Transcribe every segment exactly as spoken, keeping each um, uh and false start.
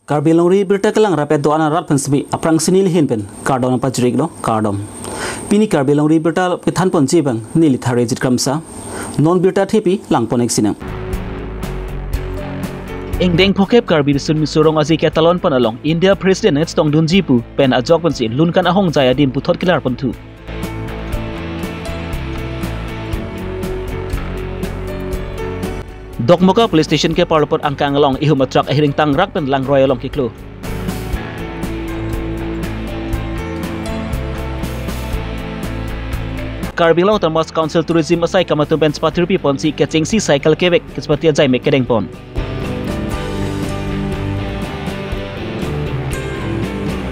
Karbi Longri Birta kelang rapet do-an arat pen semi aphrang si neli ahin pen kardom pajir-iklo, kardom. Pini Karbi Longri Birta kethan ponji abang neli Tharejit Kramsa. Non birta thepi lang pon-ik sinang. Ingdeng phokep Karbi Riso Nimso Rong Aji ketalon pon along India President nangchetongdunji pu pen ajok pensi lunkan ahongjai adim puthot kelar ponthu. Dokmoka Police Station keparlo pon angkang along ihum a-truck ahir ingtangrak pen langroi along keklo. Karbi Anglong Autonomous Council Tourism asaikam atum pen chepathirpi ponsi kechengsi cycle kevek kachepate ajai mek kedeng pon.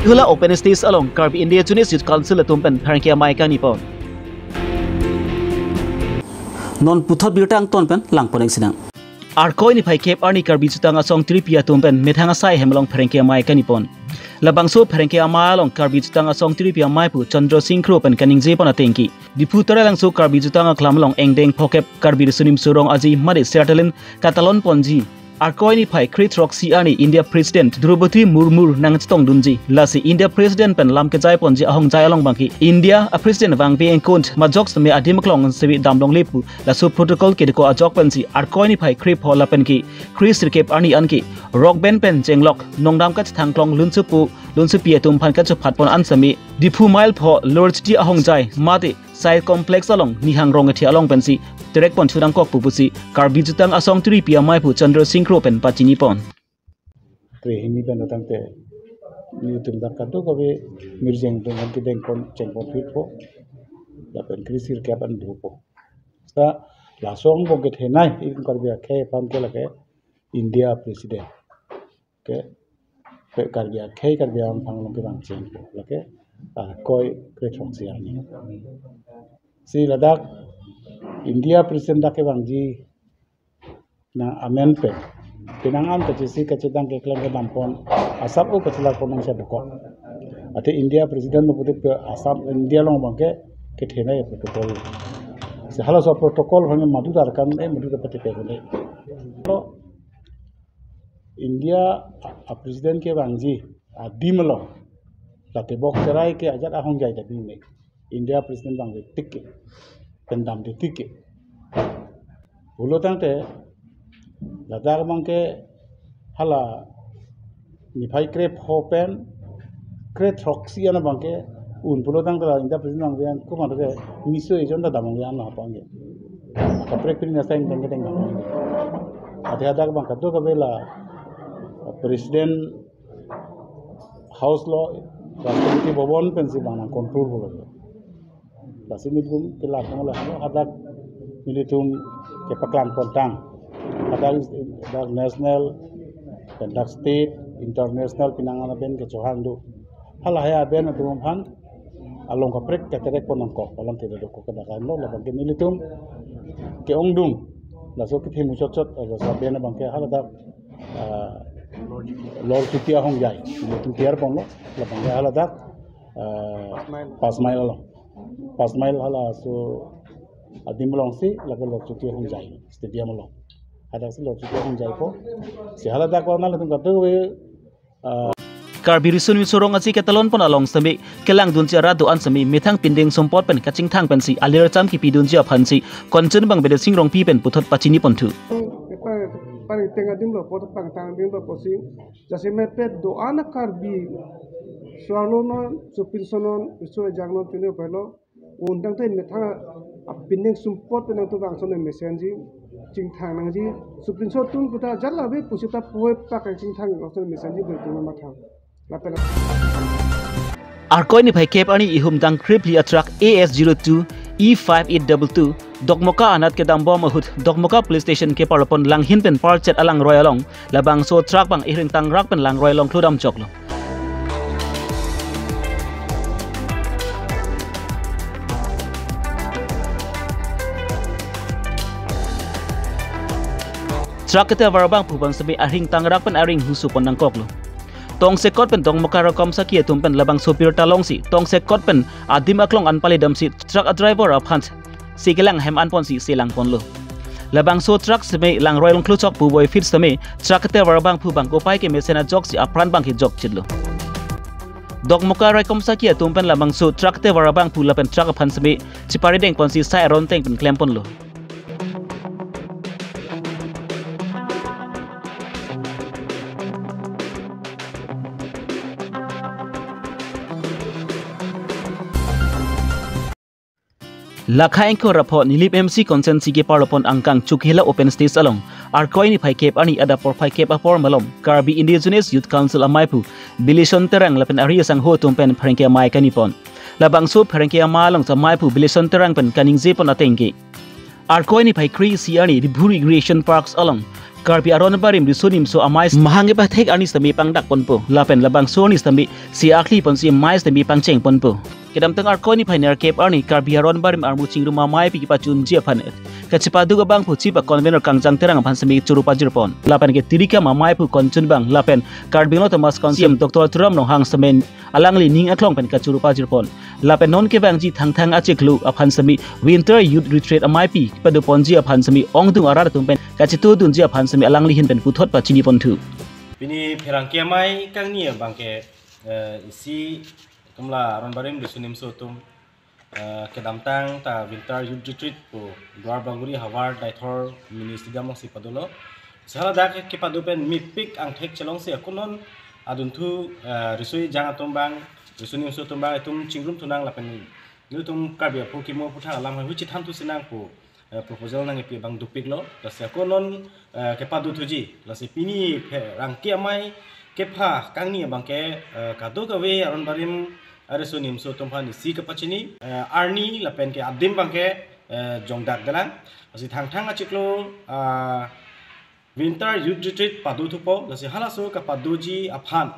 Hula open stage along Karbi Indigenous Youth Council atum pen pherangke amei kangni pon. Non puthot birta angton pen lang pon-ik sinang. Arkoi niphai kep arni Karbi Jutang Asong tiripi atum pen methang asai hem along pherangke amei kangni pon. Labangso pherangke amei along Karbi Jutang Asong tiripi amei pu Chandra Sing Kro pen kaningje pon atengke, Diphu Taralangso Karbi Jutang Aklam along ingdeng phokep Karbi Riso Nimso Rong Aji mate Sertalin katalon ponji Arkoi niphai kre-throksi arni India President Droupadi Murmu nangchetongdunji. Lasi India President pen lam kejai ponji ahongjai along abangke India a-President vangve ingkunt majok semi adim aklong semi damlongle pu laso protocol kedeko ajok pensi Arkoi niphai krepho lapen ke kre-sirkep arni anke rock band pen chenglok nongdam kachethangklong lunsepo lunsepi atum aphan kachephat pon an semi Diphu Mile pho lorchiti ahongjai mate Sai Complex along Nihang Rong Kethe along pensi terek pon thu nangkokpo pusi Karbi Jutang Asong tiripi amei pu Chandra Sing Kro pen pachini pon. Kre hini pen tangte nelitum dak kadokave mirjeng atum aphan kedeng pon cheng pon phitpo. Lapen kre-sirkep an dopo. Sa laso angbong kethenei itum Karbi akhei aphan ke lake India President ke pe Karbi akhei Karbi Anglong aphan long kevang chengpo lake Arkoi kre-throksi arni. Si ladak India President dak kevangji nang amen pen penang an kachisi kachidang keklem kedam pon asap o kachilar pon nangsi dokok. Athe India President lo pute pe Assam India along abangke kethenei protocol. Si halaso protocol aphan madu darkar eh madu dapat tepe kone. Lo India a, a-President kevangji adim along la tebok cherai ke ajat ahongjai ta bingme. India President vangve tik ke, pen damde tik ke. Pulo tangte ladak abangke hala niphai krepho pen kre-throksi an abangke un pulo tangte la India President vangve an komat ke miso ejon ta damlongle an la apangke. Kaprek pini nasa ingdeng kedeng damlongle. Athe hadak abang kadokave la President House lo, Rashtrapati Bhavan pensi bang nang control pulo. Lasi nelitum kelar tanglo hadak nelitum kepaklang pontang. Hadak is, dak national, pen dak state, international penang an aben kechohang do. Halahei aben atum aphan along kaprek keterek pon nangkok, alam tidak dokok kedakan lo, labangke nelitum ke-ongdung. Laso kethe muchot chot, laso aben abangke haladak ah, lorchiti ahongjai. Nelitum tiar ponlo, labangke haladak, ah, Pas Mile along. Pas Mile halaso adim alongsi, lake lorchiti ahongjai, stadium along. Hadaksi lorchiti ahongjaipo. Si haladak ko nangtum kadokave, ah, Karbi Riso Nimso Rong Aji ketalon pon along semi kelangdunji arat do-an semi methang pindeng sumpot pen kachingthang pensi alir cham kipidunji aphansi Kanchanbang Bidya Sing Rongpi pen puthot pachini ponthu. Pang, pang, pangteng adim lo, pot pangtang adim lo, posi. Jasemet pet do-an a Karbi. Suarlo non, supinso non, isu ejang non, tini opelo. Un tangte methang a pindeng sumpot pen nangtum bangso ne mesenji, chingthang nangji. Supinso atum puta jala ve pusita poi pak chingthang bangso ne mesenji, boi tuma mathang. Lapen Arkoi niphai kep arni ihum dangkrip phli a-truck A S zero two E five eight double two Dokmoka anat kedambom ahut Dokmoka Police Station keparlo pon langhin pen parchet alangroi along labangso truck abang ihir ingtangrak pen langroi along klodam choklo. Truck kete avar abang pu bang semi ahir ingtangrak pen aring husu pon nangkoklo. Tongsekot pen Dokmoka Rokomsaki atum pen labangso birta longsi Tongsekot pen adim aklong an palidamsi truck a-driver aphan si kelang hem an ponsi selang ponlo. Labangso truck seme Langroi along kluchok pu boy feet seme truck te war abangphu bang kopai kemesen ajoksi apran bang kejok chitlo. Dokmoka raikom saki atum pen labangso truck te war abangphu lapen truck aphan seme chipari dengponsi sai aron teng pen klemponlo. Lakha ingkoi ra pho Nilip M C constituency keparlopon angkang Chokihola open stage along Arkoi niphai kep arni adap porphai kep apor malom Karbi Indigenous Youth Council amaiphu Bilison Terang lapen ari asangho atum pen pherangke amei kanipon. Labangso pherangke amei along amaiphu Bilison Terang pen kaningjepon ateng ke Arkoi niphai kre-isi arni Diphu Recreation Parks along Karbi aron barim riso nimso amei mahang kepathek arni sitame pangdakponpo. Lapen labangso arni sitame si akli ponsi amei sitame pangchengponpo. Kedamtang Arkoi niphai nerkep arni Karbi aron barim armu chingrum ameipi kepachunji aphan kachepaduk abangphu chief convener Kangjang Terang aphan sitame choro pajirpon. Lapen ke tirikam amaiphu konchun bang lapen Karbi Anglong Autonomous Council C E M Doctor Tuliram Ronghang sitame alangli ning aklong pen kachoro pajirpon. Lapen non kevangji Thangthang achiklo aphan sitame Winter Youth Retreat ameipi padoponji aphan sitame ongdung arat atum pen kachetudunji aphan sitame alangli ahin pen puthot pachiniponthu. Pini pherangke amei kangni abangke, eh, isi atum la aron barim riso nimso atum, eh, kedamtang ta Winter Youth Retreat pu Duar Bagori havar Deithor mini stadium alongsi padolo. Sehaladak kepado pen mepik angthek chelongsi ako non adunthu, eh, riso ejang atum bang, riso nimso atum bang, itum chingrum thunang lapen nelitum Karbi aphu kimo aphuthak alam haihui chethan thusi nang pu, eh, proposal nangkepi abang dopiklo. Lasi ako non, eh, kepadothuji. Lasi pini pherangke amei kepha kangni abangke, eh, kadokave aron barim ariso nimso atum aphan isi kepachini, eh, arni lapen ke adim abangke, eh, jongdak dalang. Lasi Thangthang achiklo, ah, Winter Youth Retreat padothupo, lasi halaso kapadoji aphan,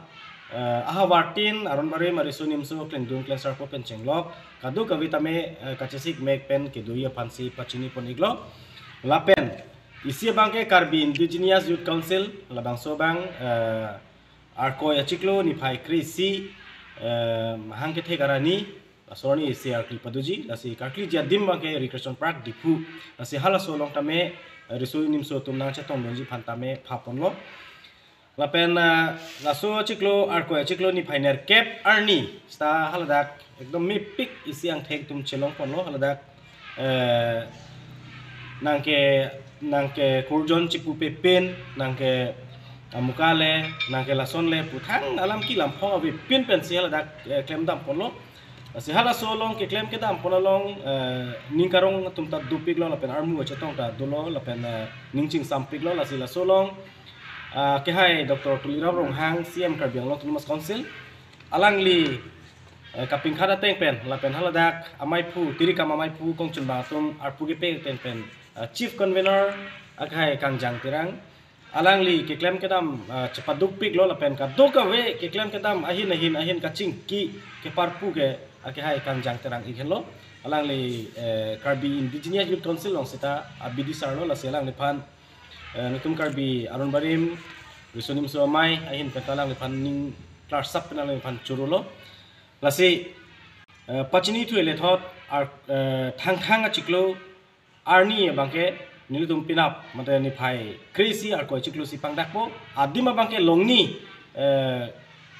eh, ahavartin aron barim ariso nimso klengdun klengsarpo pen chenglok kadokave tame, eh, kachesik mek pen kedoji aphansi pachinipon-iklo. Lapen isi abangke Karbi Indigenous Youth Council, labangso abang, eh, Arkoi achiklo niphai kre-isi, eh, mahang kethek arni, laso arni isi arkli padoji, lasi karkliji adim abangke Recreation Park Diphu. Lasi halaso along tame, eh, riso nimso atum nangchetongdunji aphan tame phaponlo. Lapen, eh, laso achiklo, Arkoi achiklo niphai nerkep arni seta haladak ekdom mepik isi angthek atum chelongponlo, haladak, eh, nangke, nangke kurjon chipupe pen, nangke amuka le, nangke lason le pu thang alam kelam phong ave pen pensi haladak, eh, klemdamponlo. Lasi halaso along keklem kedampon along, eh, ning karong atum ta dopiklo lapen armu achetong ta dolo lapen, eh, ning chingsampiklo, lasi laso along, ah, kehai Doctor Tuliram Ronghang C E M Karbi Anglong Autonomous Council alangli, eh, kapingkhat ateng pen lapen haladak amaiphu, tirikam amaiphu kongchunbang atum arpu kepe ateng pen, eh, chief convener akehai Kangjang Terang alangli keklem kedam, eh, chepadukpiklo lapen kadokave keklem kedam ahin ahin ahin kachingki keparpu ke akehai Kangjang Terang-ik henlo. Alangli, eh, Karbi Indigenous Youth Council along seta abidisarlo, lasi alangliphan, eh, nelitum Karbi aron barim riso nimso amei ahin pen ta alangliphan ning klarsap pen alangliphan chorolo. Lasi, eh, pachinithu elethot ar, eh, Thangthang achiklo arni abangke nelitum penap mate niphai kre-isi Arkoi achiklosi pangdakpo. Adim abangke Longni, eh,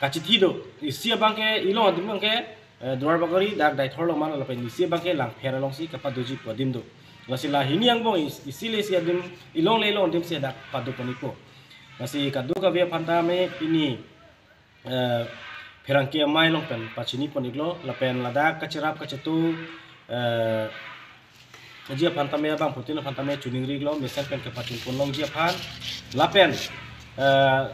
kachithi do. Isi abangke ilong adim abangke, eh, Duar Bagori dak Deithor along ma lapen isi abangke Langpher alongsi kapadoji pu adim do. Lasi la hini angbong is-, isi le isi adim ilong le ilong adimsi dak padopon-ikpo. Lasi kadokave aphan tame pini, eh, pherangke amei along pen pachinipon-iklo lapen ladak kacherap kachetu, eh, ji aphan tame abangphutin aphan tame choningri-iklo mesen pen kepachinpon longji aphan. Lapen, eh,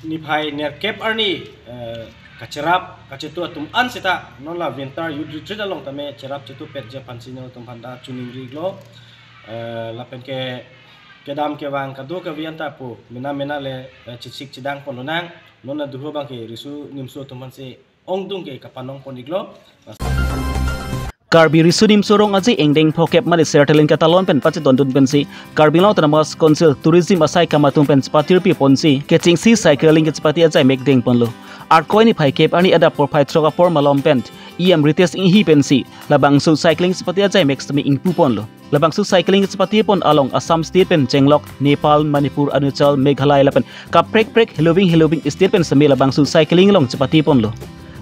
niphai nerkep arni, eh, kacherap kachetu atum an seta non la Winter Youth Retreat along tame cherap chetupetji aphansi nangtum aphan ta choningri-iklo. Eh, lapen ke kedam kevang kadokave anta pu mena mena le, eh, chesik chedangponlonang. Non aduhu abangke riso nimso atum aphansi ongdung ke kapanongpon-iklo. Karbi riso nimso rong aje ingdeng phokep mate sertalen katalon pen pachedondun pensi Karbi Anglong Autonomous Council Tourism asaikam atum pen chepatirpiponsi kechengsi cycling kechepate ajai mek dengponlo. Arkoi niphai kep arni adap porphai throk apor malom pen E M Ritesh Enghi pensi labangso cycling chepate ajai mek sitame ingpuponlo. Labangso cycling chepatepon along Assam State pen chenglok Nepal, Manipur, Arunachal, Meghalaya lapen kaprek prek heloving heloving state pen seme labangso cycling along chepateponlo.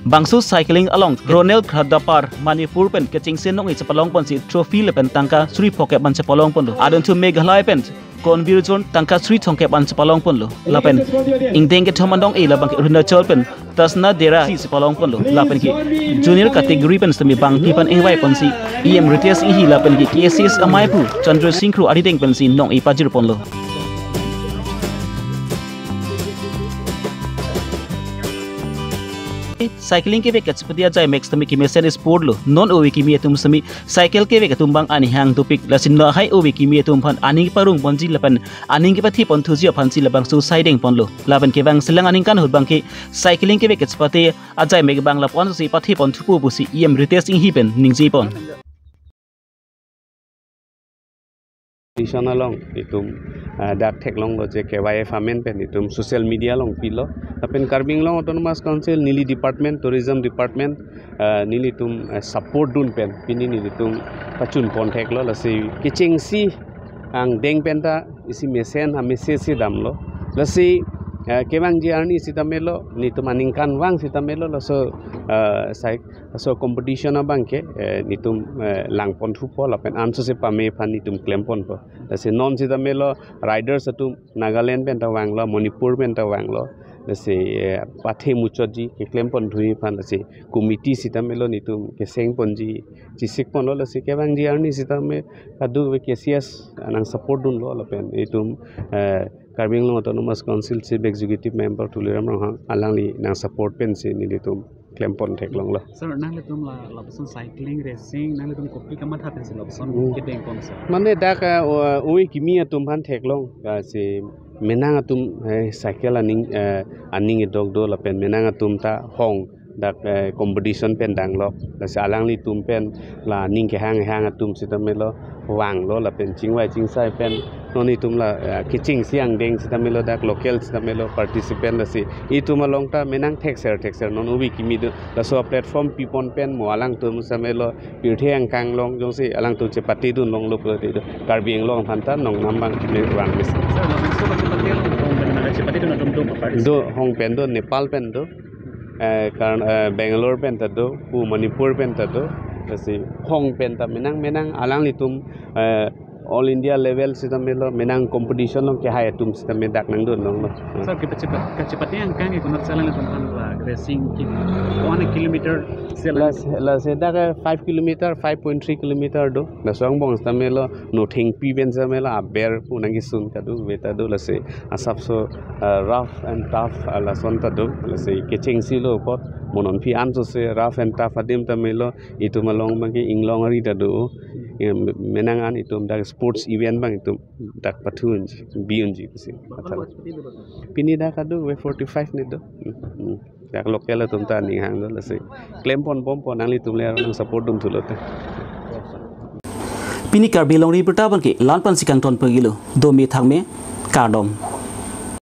Bangso cycling along Ronel Khardapar Manipur pen kechengsi nong-i chepalongponsi trophy lapen tangka suri phokep an chepalongponlo. Adon thu Meghalaya pen Konbir Zone tangka suri thomkep an chepalongponlo. Lapen ingdeng kethom an nong-i labang ke Arunachal pen Tasna Dera si chepalongponlo. Lapen ke junior category pen semi bangpi aphan ingvaiponsi E M Ritesh Enghi lapen ke K S S amaiphu Chandra Singh Kro arideng pensi nong-i pajirponlo. Cycling kevek kachepate ajai mek semi kemesen sportlo. Non ove kimi atum semi cycle kevek atum abang aning hang dopik, lasi lahai ove kimi atum aphan aning parungponji lapen aning kepathepon thuji aphansi labangso saidengponlo. Lapen kevangselang aningkan ahut abang ke cycling kevek kachepate ajai mek abang lapuson si pathepon thupo pusi E M Ritesh Enghi pen ningjepon. Edition along itum, ah, dak theklonglo je K Y F amen pen itum social media along pilo. Lapen Karbi Anglong Autonomous Council neli department, tourism department, ah, nelitum, ah, support dun pen pini nelitum pachunpon theklo, lasi kechengsi angdeng penta isi mesen amese si damlo. Lasi, ah, kevangji arni sitame lo, netum aningkanvang sitame lo, laso, ah, sai laso competition abang ke, eh, netum, eh, langpon thupo lapen ansose pame aphan netum klemponpo. Lasi non sitame lo riders atum Nagaland penta vanglo, Manipur penta vanglo. Lasi, eh, pathe muchotji keklempon thuji aphan lasi committee sitame lo netum kesengponji chesikponlo, lasi kevangji arni sitame kadokave K C S nang support dunlo lapen itum, eh, Karbi Anglong Autonomous Council Chief Executive Member Tuliram Ronghang alangli nang support pensi nelitum klempon theklonglo. Sir, nanglitum la, lapuson cycling racing, nanglitum kopi kamatha pensi lapuson Hmm. kedengpon, sir? Mane dak, eh, o-, ove kimi atum aphan theklong, ah, si menang atum, eh, cycle aning, eh, aning edok do lapen menang atum ta hong dak, eh, competition pen danglok. Lasi alanglitum pen la aning kehang hang atum sitame lo vanglo lapen chingvai chingsai pen non itum la, eh, kechengsi angdeng sitame lo dak local sitame lo participant lasi itum along ta menang thekser thekser non ove kimi do, laso platform pipon pen mo alangtum sitame lo pirthe angkang along jongsi alangtum chepate dunlonglo pulote do Karbi Anglong aphan ta nongnam abang me vang mes. Sir, labangso kachepate along hong pen nang chepate dun atum do, apa? Do hong pen do, Nepal pen do. Eh, Karna-, eh, Bangalore pen ta do, pu Manipur pen ta do, lasi hong pen ta menang menang alanglitum, eh, all India level sitame lo menang competition along kehai atum sitame dak nangdunlonglo. Sir, kachepa-, kachepate angkang ke konat si alanglitum aphan la racing ki one kilometer si la, lasi dak, eh, five kilometer, five point three kilometer do. Laso angbong sitame lo nothengpi pen sitame lo aber pu nangkesun kadokave ta do, lasi asapso, ah, rough and tough, ah, lason ta do, lasi kechengsi lo apot mo non aphi ansose rough and tough adim tame lo itum along abang ke inglong ari ta do. Em, menang an itum dak sports event abang itum dak pathu unji, bi unji pusi. Pathu. Pini dak kadokave forty-five ni do. Hmm, hmm. Dak local atum ta aning hang do, lasi klemponbompo, nanglitum le nang support dun thulote. Pini Karbi Longri Abirta abang ke la-an pensi kangton pagilo, dome thakme, kardom.